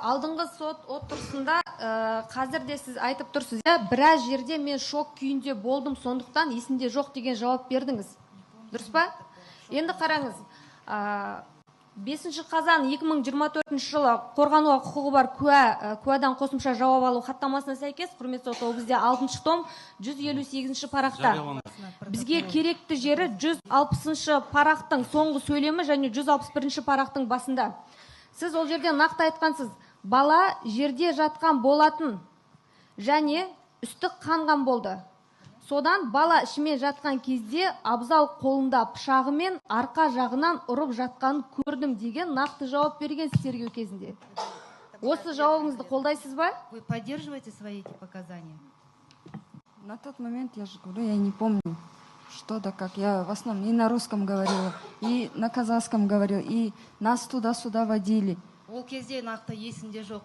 Алдыңғы сот отырысында, қазір де сіз айтып тұрсыз, иә, біраз жерде мен шок күйінде болдым, сондықтан есімде жоқ деген жауап бердіңіз, дұрыс па? Енді қараңыз, 5 қазан 2024 жылы қорғануға құқығы бар куә, куәдан қосымша жауап алу хаттамасына сәйкес, құрметті сот, ол бізде алтыншы том, 158 парақта. Бізге керекті жері 160 парақтың соңғы сөйлемі және 161 парақтың басында. Сіз ол жерде нақты айтқансыз: бала жерде жатқан болатын және үсті қанған болды, содан бала ішімен жатқан кезде Абзал қолында пышағымен арқа жағынан ұрып жатқанын көрдім деген нақты жауап бергенсіз тергеу кезінде. Осы жауабыңызды қолдайсыз ба? Вы поддерживаете свои эти показания? На тот момент, я же говорю, я не помню, что да как. Я в основном и на русском говорила, и на казахском говорила, и нас туда-сюда водили. Ол кезде нақты есімде жоқ.